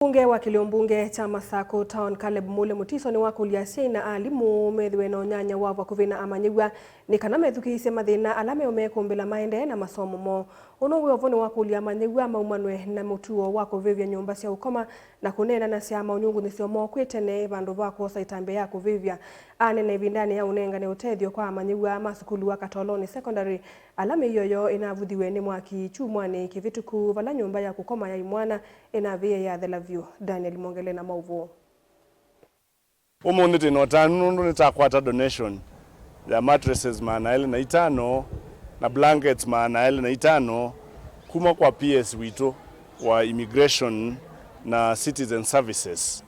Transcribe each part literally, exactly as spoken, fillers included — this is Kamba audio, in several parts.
Mbunge wa kĩlĩo mbunge kya Masakũ Town, Caleb Mule Mutiso, nĩwakũlya asyai na alimũ methĩwe na ũnyanya wa vakuvĩ na amanyĩw'a nĩ kana methukĩĩsye mathĩna ala meũmekũmbĩla maendee na masomo moo. Ũnũ wĩ o vo nĩwakũlya amanyĩw'a maumanwe na mũtuo wa kũvĩvya nyũmba sya ũkoma na kũneenanasya maũnyungunyĩsyo moo kwĩ tene vandũ va kwosa ĩtambya ya kũvĩvya. Anena ĩvindanĩ ya ũnengane ũtethyo kwa amanyĩw'a ma sukulu wa Katoloni Secondary, ala mĩio yoo ĩnavuthiwe nĩ mwaki kyumwanĩ kĩvĩtũku, vala nyũmba ya kũkoma ya imwana ĩnavĩie yathela vyũ. Daniel Mwongele na maũvoo. Ũmũnthĩ twĩ na ũtanu nũndũ nĩtakwata donation ya mattresses maana elĩ na itano na blankets maana elĩ na itano kuma kwa P S witũ wa Immigration na Citizen Services.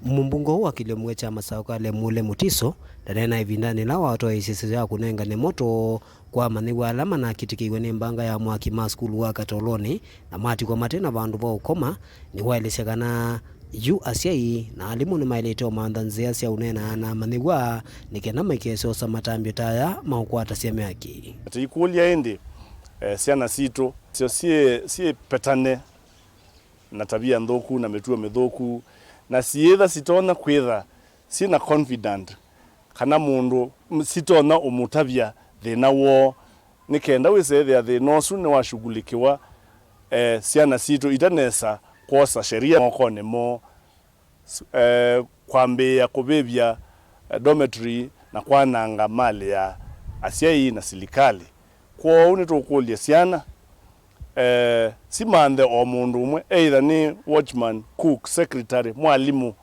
Mũmbunge ũũ wa kĩlĩo mbunge kya Masakũ Caleb Mule Mutiso ndaneena ĩvindanĩ yĩla watwaĩe ĩsisyo ya kũnengane moto kwa amanyĩw'a ala manakitĩkĩiwe nĩ mbanga ya mwaki ma sukulu wa Katoloni na matikwa mate na vandũ va ũkoma, nĩwaelesya kana yu asyai na alimũ nĩmaĩlĩte ũmantha nzĩa sya ũneena na amanyĩw'a nĩ kenda maikese osa matambya ta aya maũkwatasya myaki. Tũikũlya ĩndĩ, eh, syana sitũ syo syĩ, syĩpetane na tavia nthũku na mĩtuo mĩthũku, na syĩtha sitonya kwĩtha syĩ na confident kana mũndũ m-, sitonya ũmũtavya thĩna woo, nĩ kenda wĩsethĩa thĩna ũsu nĩwashughulikiwa, eh, syana sitũ itanesa kwosa sheria mokonĩ moo, s-, eh, kwambĩĩa kũvĩvya, eh, dormitory na kwananga malĩ ya asyai na silikalĩ. Kwoou nĩtũkũlya syana, eh, simanthe o mũndũ ũmwe, either nĩ watchman, cook, secretary, mwalimũ,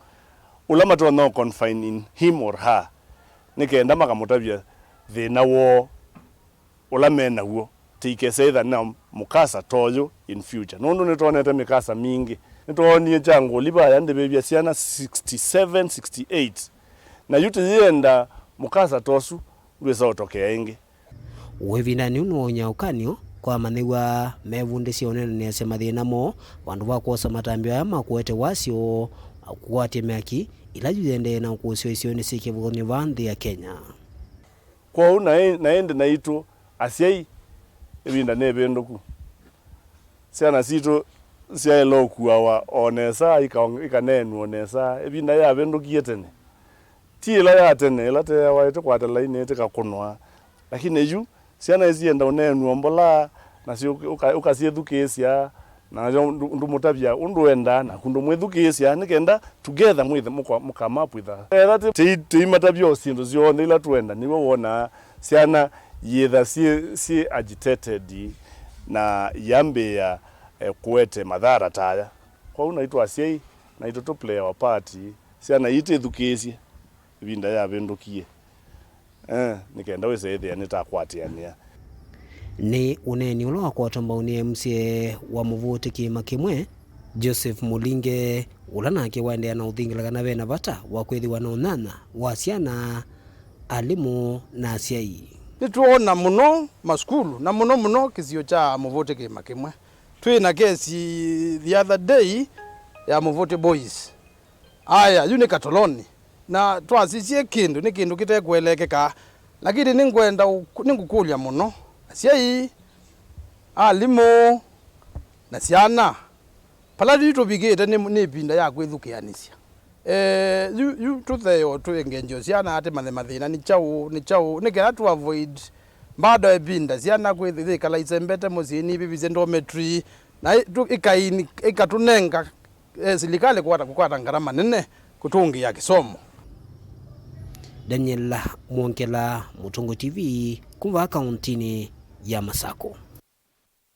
ũla matonya confine in him or her, nĩ kenda makamũtavya thĩna woo ũla me naw'o, tũikese ĩtha na mũkasa ta ũyũ in future, nũndũ nĩtwonete mĩkasa mingĩ. Nĩtwoonie kya ngũli vaya ndĩvĩvya syana sixty seven, sixty eight, na yu tũyĩenda mũkasa ta ũsu ndwĩsa ũtokea ĩngĩ. Ũĩvindanĩ ũũ nĩwaũny'a ũkany'o kwa amanyĩw'a mevundĩsye ũneenanĩasya mathĩna moo vandũ va kwosa matambya aya ma kũete wasyo, kũkwatya myaki ĩla yu yĩendee na ũkũsĩwa isionĩ syĩ kĩvathũkany'o vaa nthĩ ya Kenya. Kwoou na ĩ-, na ĩndĩ naitũ asyai, ĩvinda nĩ ĩvĩndũku. Syana sitũ syaĩle ũkuawa o nesa, ika-, ikaneenw'a o nesa. Ĩvinda yavĩndũkie tene. Ti ĩla ya tene, ĩla teeawa ĩtĩkwata lainĩ ĩtĩkakũnwa. Lakini yu, syana ĩsyenda ũneenw'a mbola, nasyo ũka-, ũkasyĩthukĩĩsya, nasyo ndũ-, ndũmũtavya ũndũ wendaa, naku ndũmwĩthukĩĩsya, nĩ kenda together mwĩthe mũka-, mũkamapwitha. Etha tĩ-, tĩi-, tĩimatavya o syĩndũ syonthe ila twenda, nĩw'o wonaa syana yĩtha syĩ, syĩ agitated na yambĩĩa, eh, kũete mathara ta aya. Kwoou naitũ asyai, naitũ tũ play our part, syana ii tĩthukĩĩsye ĩvinda yavĩndũkie, eh, nĩ kenda wĩse ĩthĩa nĩtakwatĩanĩa. Nĩ ũneeni ũla wakwatwa mbau nĩ M C A wa Mũvũtĩ kĩĩma kĩmwe, Joseph Mũlinge, ũla nake waendeea na ũthingĩla kana ve na vata wa kwĩthĩwa na ũnyanya wa syana, alimũ, na asyai. Nĩtwoona mũno masukulu, na mũno mũno kĩsio kya Mũvũtĩ kĩĩma kĩmwe. Twĩ na kesi the other day ya Mũvũtĩ Boys. Aya, yu nĩ Katoloni. Na twasisye kĩndũ, nĩ kĩndũ kĩtekũeleekeka. Lakini nĩngwenda ũ-, nĩngũkũlya mũno. Asyai, alimũ, na syana, vala yu tũvikĩte nĩ, nĩ ĩvinda ya kwĩthukĩanĩsya. Eh, yu, yu tũtheo twĩngengy'o syana atĩmanye mathĩna nĩ kyaũ, nĩ kyaũ, nĩ kenda tũ avoid bado ĩvinda syana kwĩthĩ-, yĩkala isembete mũsyĩ, nivĩvisye dormitory, na ĩ-, tũ-, ĩkai-, ĩkatũnenga eh, silikalĩ kũkwata, kũkwata ngarama nene kũtũngĩĩa kĩsomo. Daniel Mwongela, Mũtũngũ T V, kuma kauntinĩ ya Masakũ.